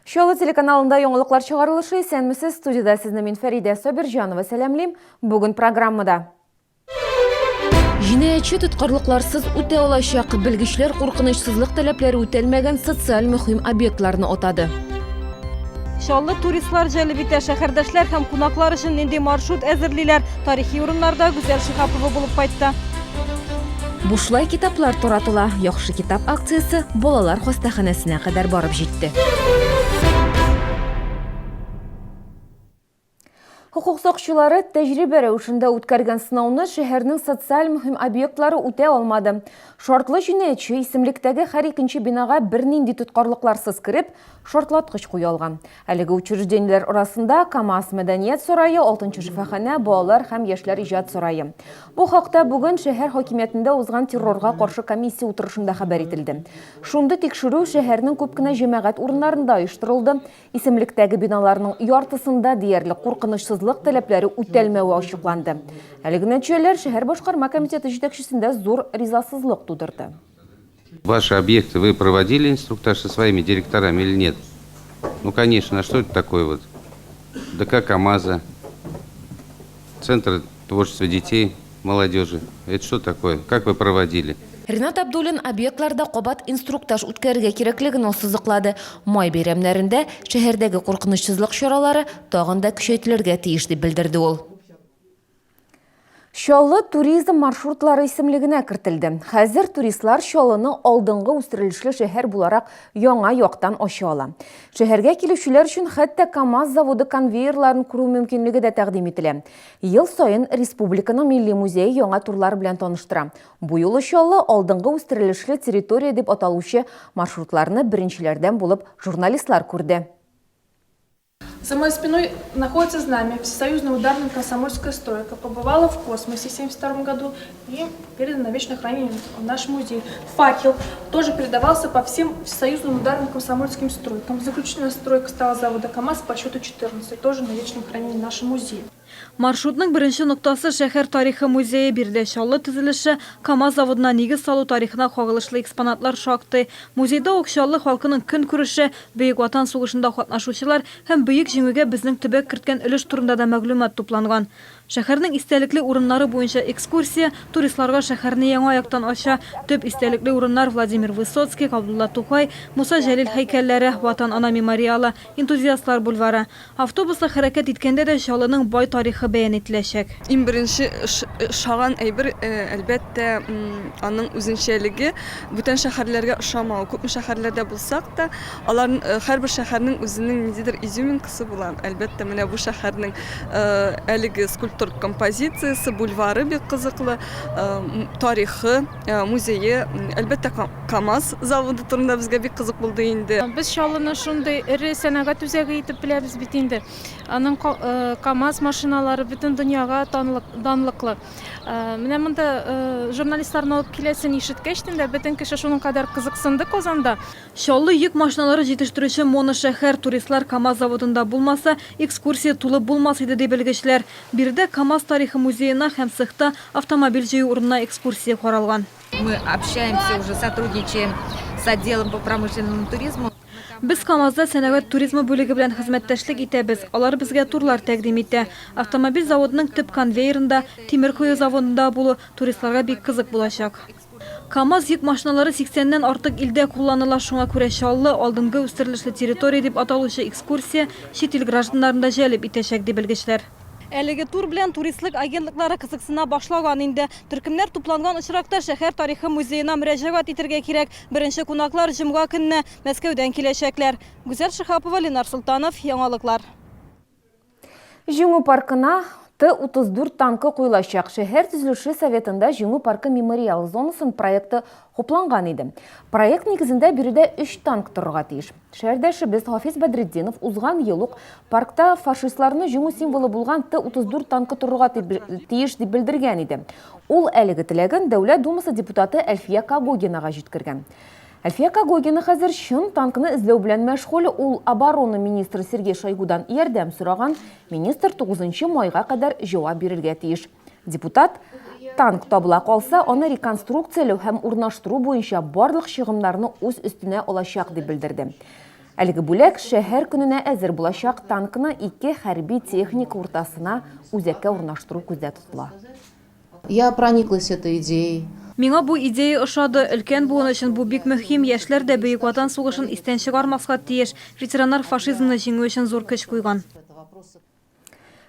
Чаллы телеканалында яңалыклар чыгарылышы. Исәнмесез, студиядә сезне мин Фәридә Сабирҗанова сәламлим. Бүген программада. Җинаятьче тоткарлыкларсыз үтә алачак. Белгечләр куркынычсызлык таләпләре үтәлмәгән социаль мөһим объектларны атады. Чаллы туристлар җәлеп итә. Шәһәрдәшләр һәм кунаклар өчен нинди маршрут әзерлиләр? Тарихи урыннарда Гүзәл Шиһапова булып кайтты. Бушлай китаплар таратыла. Яхшы китап акциясе балалар хастаханәсенә кадәр барып җитте. Хокук сакчылары тәҗрибә рәвешендә үткәргән сынауны шәһәрнең социаль мөһим объектлары үтә алмады. Шартлы җинаятьче исемлектәге һәр икенче бинага бернинди тоткарлыкларсыз кереп, шартлаткыч куя алган. Әлеге учреждениеләр арасында КАМАЗ мәдәният сарае, 6 шифаханә, балалар һәм яшьләр иҗат сарае. Бу хакта бүген шәһәр хакимиятендә узган террорга каршы комиссия утырышында хәбәр ителде. Шундый тикшерү шәһәрнең күп кенә җәмәгать урыннарында оештырылды. Исемлектәге биналарның яртысында диярлек куркынычсызлык таләпләре үтәлмәве ачыкланды. Әлеге нәтиҗәләр шәһәр башкарма комитеты җитәкчесендә зур ризасызлык тудырды. Ваши объекты вы проводили инструктаж со своими директорами или нет? Ну, конечно, а что это такое вот? ДК КАМАЗа, Центр творчества детей, молодежи. Это что такое? Как вы проводили? Ринат Абдуллин объектларда кабат инструктаж үткәрергә кирәклеген ассызыклады. Май бәйрәмнәрендә шәһәрдәге куркынычсызлык чаралары тагын да көчәйтелергә тиеш, дип белдерде ул. Чаллы туризм маршрутлары исемлегенә кертелде. Хәзер туристлар Чаллыны алдынгы үстерелешле шәһәр буларак яңа яктан ача ала. Шәһәргә килүчеләр өчен хәтта КАМАЗ заводы конвейерларын күрү мөмкинлеге дә тәкъдим ителә. Ел саен республиканың Милли музее яңа турлар белән таныштыра. Бу юлы Чаллы алдынгы үстерелешле территория дип аталучы маршрутларны беренчеләрдән булып журналистлар күрде. За моей спиной находится знамя Всесоюзной ударной комсомольская стройка. Побывала в космосе в 1972 году и передана на вечное хранение в наш музей. Факел тоже передавался по всем всесоюзным ударным комсомольским стройкам. Заключительная стройка стала завода КАМАЗ по счету 14, тоже на вечном хранении в нашем музее. Маршрутның беренче ноктасы шәһәр тарихы музее. Биредә Чаллы төзелеше, КАМАЗ заводына нигез салу тарихына кагылышлы экспонатлар шактый. Музейда ук Чаллы халкының көнкүреше, Бөек Ватан сугышында катнашучылар һәм Бөек Җиңүгә безнең төбәк керткән өлеш турында да мәгълүмат тупланган. Шәһәрнең истәлекле урыннары буенча экскурсия туристларга шәһәрне яңа яктан ача. Төп истәлекле урыннар, Владимир Высоцкий, Габдулла Тукай, Муса Җәлил һәйкәлләре, Ватан-Ана мемориалы, Энтузиастлар бульвары. Автобуста хәрәкәт иткәндә дә Чаллының бай тарихы бәян ителәчәк. Иң беренче ошаган әйбер, әлбәттә, аның үзенчәлеге, бүтән шәһәрләргә ошамавы. Күпме шәһәрләрдә булсак та, алар һәрбер шәһәрнең үзенең ниндидер изюминкасы була. Әлбәттә, менә бу шәһәрнең әлеге скульптур композициясе, бульвары бик кызыклы, тарихы, музее, әлбәттә, КАМАЗ заводы турында безгә бик кызык булды инде. Без Чаллыны шундый эре сәнәгать үзәге итеп беләбез бит инде. Аның КАМАЗ машиналары бөтен дөньяга данлыклы. Менә монда журналистларны алып киләсен ишеткәч тә, бөтен кеше шуның кадәр кызыксынды Казанда. Чаллы йөк машиналары җитештерүче моношәһәр. Туристлар КАМАЗ заводында булмаса, экскурсия тулы булмас иде, ди белгечләр. Биредә КАМАЗ тарихы музеена һәм цехта автомобиль җыю урынына экскурсия каралган. Мы общаемся уже, сотрудничаем с отделом по промышленному туризму. Без КАМАЗда сәнәгать туризмы бүлеге белән хезмәттәшлек итәбез, алар безгә турлар тәкъдим итә. Автомобиль заводының төп конвейерында, тимер кою заводында булу туристларга бик кызык булачак. КАМАЗ йөк машиналары 80 нән артык илдә кулланыла, шуңа күрә Чаллы, алдынгы үстерелешле территория дип аталучы экскурсия чит ил гражданнарын да җәлеп итәчәк, ди белгечләр. Әлеге тур белән туристлык агентлыклары кызыксына башлаган инде. Төркемнәр тупланган очракта шәһәр тарихы музеена мөрәҗәгать итергә кирәк. Беренче кунаклар җомга көнне Мәскәүдән киләчәкләр. Гүзәл Шиһапова, Ленар Солтанов, Яңалыклар. Җиңү паркына Т-34 танкы куелачак. Шәһәр төзелеше советында Җиңү паркы мемориал зонасын проекты хупланган иде. Проект нигезендә биредә өч танк торырга тиеш. Шәһәрдәшебез Хафиз Бәдретдинов узган ел ук паркта фашистларны җиңү символы булган Т-34 танкы торырга тиеш дип белдергән иде. Ул әлеге теләген Дәүләт Думасы депутаты Әлфия Когогинага җиткергән. Әлфия Когогина хәзер чын танкны эзләү белән мәшгуль. Ул оборона министры Сергей Шойгудан ярдәм сораган. Министр 9 майга кадәр җавап бирергә тиеш. Депутат танк табыла калса, аны реконструкцияләү һәм урнаштыру буенча барлык чыгымнарны үз өстенә алачак дип белдерде. Әлеге бүләк шәһәр көненә әзер булачак танкны ике хәрби техника уртасына үзәккә урнаштыру күздә тотыла. Я прониклась этой идеей. Миңа бу идея ошады. Өлкән буын өчен бу бик мөһим. Яшьләр дә Бөек Ватан сугышын истән чыгармаска тиеш. Ветераннар фашизмны җиңү өчен зур көч куйган.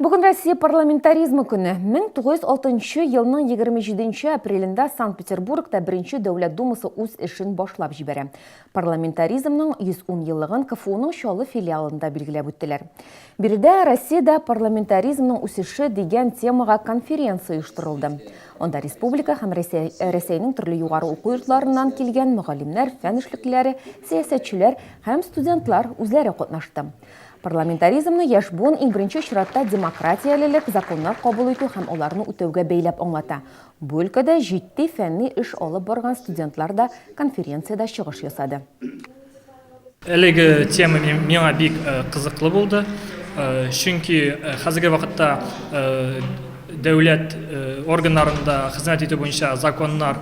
Бүген Россия парламентаризмы көне. 1906 елның 27 апрелендә Санкт-Петербургта беренче Дәүләт Думасы үз эшен башлап җибәрә. Парламентаризмның 110 еллыгын КФУның Чаллы филиалында билгеләп үттеләр. Биредә Россиядә парламентаризмның үсеше дигән темага конференция оештырылды. Анда республика һәм Рәсәйнең төрле югары уку йортларыннан килгән мөгаллимнәр, фән эшлеклеләре, сәясәтчеләр һәм студентлар үзләре катнашты. Парламентаризмны яшь буын иң беренче чиратта демократиялелек, законнар кабул итү һәм аларны үтәүгә бәйләп аңлата. Бу өлкәдә җитди фәнни эш алып барган студентлар да конференциядә чыгыш ясады. Әлеге тема миңа бик кызыклы булды, чөнки хәзерге вакытта дәүләт органнарында хезмәт итү буенча законнар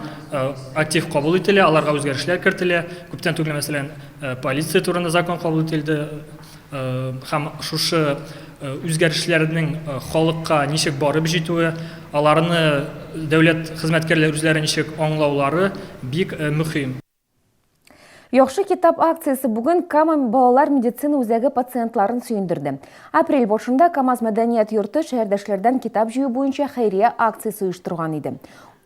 актив кабул ителә, аларга үзгәрешләр кертелә. Күптән түгел, мәсәлән, Полиция турында закон кабул ителде һәм шушы үзгәрешләрнең халыкка ничек барып җитүе, аларны дәүләт хезмәткәрләре үзләре ничек аңлаулары бик мөһим. Яхшы китап акциясе бүген Кама балалар медицина үзәге пациентларын сөендерде. Апрель башында КАМАЗ мәдәният йорты шәһәрдәшләрдән китап җыю буенча хәйрия акциясе оештырган иде.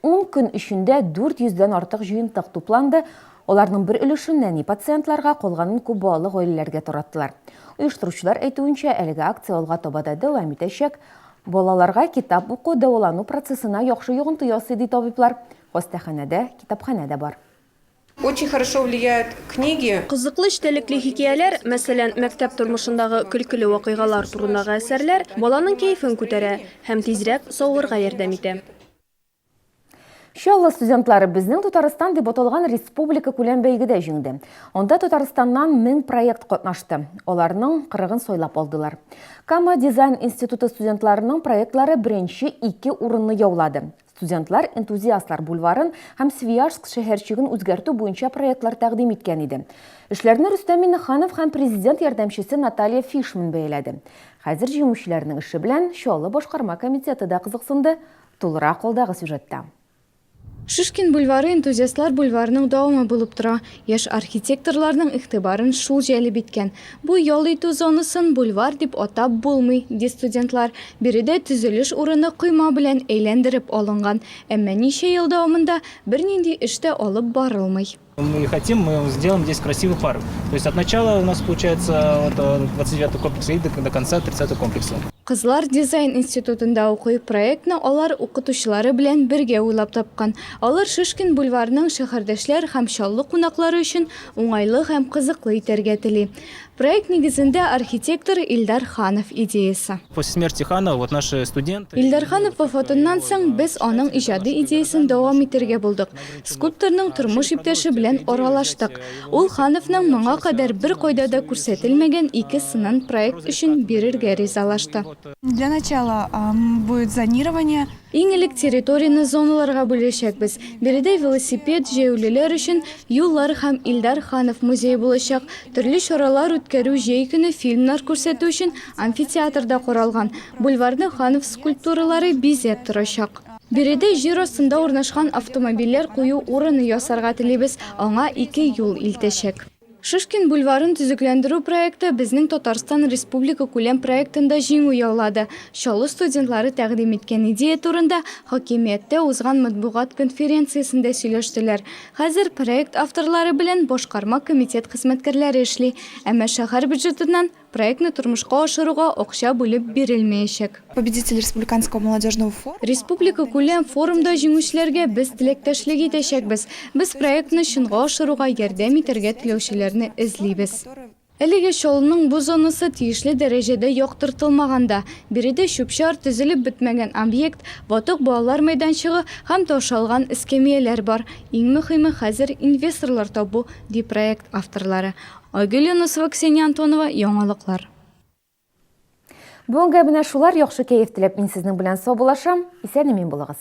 Ун көн эчендә 400 дән артык җыентык тупланды, аларның бер өлешен нәни пациентларга, калганын күп балалы гаиләләргә тараттылар. Оештыручылар әйтүенчә, әлеге акция алга таба да дәвам итәчәк. Балаларга китап уку дәвалану процессына яхшы йогынты ясый, ди табиблар. Хастаханәдә китапханә дә бар. Очень хорошо влияют книги. Кызыклы эчтәлекле хикәяләр, мәсәлән, мәктәп тормышындагы көлкеле вакыйгалар турындагы әсәрләр баланың кәефен күтәрә һәм тизрәк савыгырга ярдәм итә. Чаллы студентлары Безнең Татарстан дип аталган республика күләм бәйгедә җиңде. Анда Татарстаннан 1000 проект катнашты. Аларның 40-ын сайлап алдылар. Кама дизайн институты студентларының проектлары беренче ике урынны яулады. Студентлар Энтузиастлар бульварын һәм Свияжск шәһәрчеген үзгәртү буенча проектлар тәкъдим иткән иде. Эшләрне Рөстәм Миңнеханов һәм президент ярдәмчесе Наталья Фишман бәяләде. Хәзер җиңүчеләрнең эше белән Чаллы башкарма комитеты да кызыксынды. Тулырак алдагы сюжетта. Шишкин бульвары Энтузиастлар бульварының дәвамы булып тора. Яшь архитекторларның игътибарын шул җәлеп иткән. Бу ял итү зонасын бульвар дип атап булмый, ди студентлар. Биредә төзелеш урыны койма белән әйләндереп алынган. Әмма ничә ел дәвамында бернинди эш тә алып барылмый. Мы хотим, мы сделаем здесь красивый парк. То есть от начала у нас получается от 29 комплекса и до конца 30 комплекса. Кызлар дизайн институтында укый. Проектны алар укытучылары белән бергә уйлап тапкан. Алар Шишкин бульварының шәһәрдәшләр һәм Чаллы кунаклары өчен уңайлы һәм кызыклы итәргә тели. Проект нигезендә архитектор Илдар Ханов идеясе. После смерти Ханова вот наши студенты. Илдар Ханов вафатыннан соң без аның иҗади идеясен дәвам итәргә булдык. Скульпторның тормыш иптәше белән аралаштык. Ул Хановның моңа кадәр беркайда да күрсәтелмәгән ике сынын проект өчен бирергә ризалашты. Для начала будет зонирование. Иң элек территорияне зоналарга бүләчәкбез. Биредә велосипед, җәяүлеләр өчен юллар һәм Илдар Ханов музее булачак. Төрле чаралар үткәрү, җәй көне фильмнар күрсәтү өчен амфитеатр да каралган. Бульварны Ханов скульптуралары бизәп торачак. Биредә җир астында урнашкан автомобильләр кую урыны ясарга телибез, аңа ике юл илтәчәк. Шишкин бульварын төзекләндерү проекты Безнең Татарстан республикакүләм проектында җиңү яулады. Чаллы студентлары тәкъдим иткән идея турында хакимияттә узган матбугат конференциясендә сөйләштеләр. Хәзер проект авторлары белән башкарма комитет хезмәткәрләре эшли. Әмма шәһәр бюджетыннан Проектны тормышка ашыруга акча бүлеп бирелмәячәк. Победитель республиканского молодежного форума. Республикакүләм форумда җиңүчеләргә без теләктәшлек итәчәкбез. Без проектны чынга ашыруга ярдәм итәргә теләүчеләрне эзлибез. Әлегә Чаллының бу зонасы тиешле дәрәҗәдә яктыртылмаган да. Биредә чүп-чар, төзелеп бетмәгән объект, ватык балалар мәйданчыгы һәм таушалган эскәмияләр бар. Иң мөхиме хәзер инвесторлар табу, ди проект авторлары. Айгөл Юнысова, Ксения Антонова, Яңалыклар. Бүгенгә менә шулар, яхшы кәеф теләп мин сезнең белән саубуллашам. Исән-имин булыгыз.